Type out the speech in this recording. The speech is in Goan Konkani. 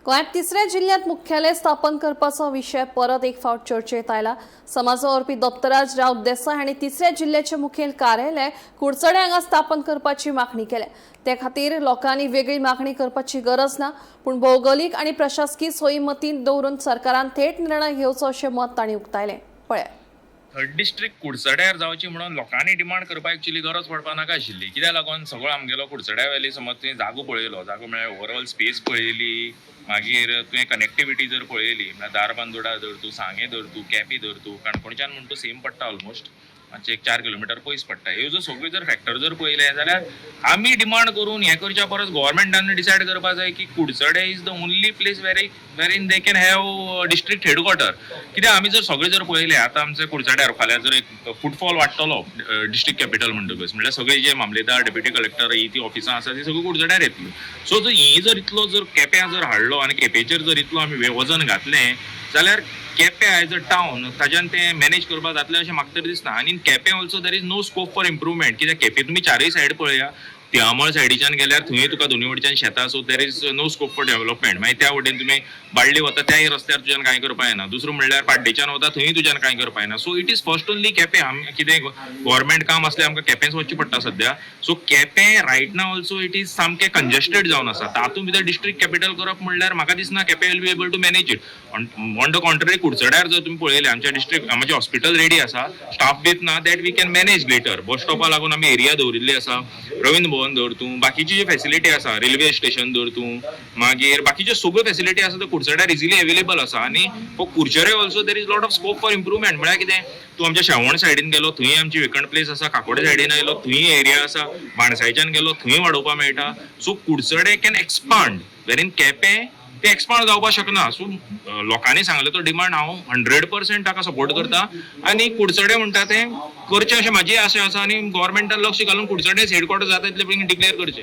गोंयांत तिसऱ्या जिल्ल्यांत मुख्यालय स्थापन करपाचो विशय परत एक फावट चर्चेत आयला. समाज वावुरपी दत्तराज राव देसाय हांणी तिसऱ्या जिल्ल्याचें मुखेल कार्यालय कुडचडें हांगा स्थापन करपाची मागणी केल्या. ते खातीर लोकांनी वेगळी मागणी करपाची गरज ना, पूण भौगोलीक आनी प्रशासकी सोयी मतींत दवरून सरकारान थेट निर्णय घेवचो अशें मत तांणी उक्तायलें. पळया. थर्ड डिस्ट्रिक्ट कुडचड्यार जावची म्हणून लोकांनी डिमांड करपाक एक्चुली गरज पडपा नाका आशिल्ली. कित्याक लागून सगळो आमगेलो कुडचड्या वेली समज तुवें जागो पळयलो, जागो म्हळ्यार ओवरऑल स्पेस पळयली, मागीर तुवें कनेक्टिविटी जर पळयली म्हळ्यार धारबांदोडा धर तूं, सांगें धर तूं, केपें धर तूं, काणकोणच्यान म्हण तूं सेम पडटा, ऑलमोस्ट मातशें एक 4 किलोमिटर पयस पडटा. ह्यो जर सगळ्यो जर फॅक्टर जर पळयले जाल्यार आमी डिमांड करून हें करच्या परस गोवोरमेंटान डिसायड करपा जाय की कुडचडे is the only place wherein they can have district headquarter. कित्याक आमी जर सगळे जर पळयले, आतां आमचे कुडचड्यार फाल्यां जर एक फुटफॉल वाडटलो डिस्ट्रिक्ट कॅपिटल म्हणटकच, म्हणल्यार सगळे जे मामलेदार, डेप्युटी कलेक्टर, ही ती ऑफिसां आसा ती सगळीं कुडचड्यार येतली. सो जर ही जर इतलो जर केप्यां जर हाडलो आनी केपेंचेर जर इतलो आमी वजन घातलें जाल्यार केपें एज अ टावन ताज्यान तें मॅनेज करपाक जातलें अशें म्हाका तरी दिसना. आनी Quepem also there is no scope for improvement, कित्याक केपें तुमी चारय सायड पळया. तिळामळ सायडीच्यान गेल्यार थंय तुका दोनूय वटेच्यान शेतां, so there is no scope for development. मागीर त्या वटेन तुमी बाळ्ळी वता, त्याय रस्त्यार तुज्यान कांय करपा येना. दुसरो म्हणल्यार पाड्डेच्यान वता, थंय तुज्यान कांय करपा येना. So it is first only Quepem. आमी कितें गव्हर्मेंट काम आसलें आमकां केपेंच वचचें पडटा सद्या. So Quepem right now also it is सामकें कंजेस्टेड जावन आसा. तातूंत भितर डिस्ट्रिक्ट कॅपिटल करप म्हणल्यार म्हाका दिसना Quepem will be able to manage it. On the contrary, कुडचड्यार जर तुमी पळयलें, आमच्या डिस्ट्रिक्ट आमचें हॉस्पिटल रेडी आसा, स्टाफ बीत ना, that we can manage later. बस स्टॉपा लागून आमी एरिया दवरिल्ली आसा, रवींद्र भवन धर तूं, बाकीची जी फॅसिलिटी आसा, रेल्वे स्टेशन धर तूं, मागीर बाकीच्यो सगळ्यो फॅसिलिटी आसा त्यो कुडचड्यार इजिली अवेलेबल आसा. आनी for Curchorem also there is lot of scope for improvement. म्हळ्यार कितें, तूं आमच्या शेवण सायडीन गेलो, थंय आमची वेकंट प्लेस आसा. काकोडे सायडीन आयलो, थंय एरिया आसा. बाणसायच्यान गेलो, थंय वाडोवपाक मेळटा. So Curchorem can expand, wherein Quepem ते एक्सपांड जावपाक शकना. सो लोकांनी सांगलें तो डिमांड हांव 100% ताका सपोर्ट करता आनी कुडचडे म्हणटा तें करचें अशें म्हाजी आशा आसा आनी गोवोरमेंटान लक्ष घालून कुडचडेच हेडक्वॉर्टर जाता इतले बेगीन डिक्लेअर करचें.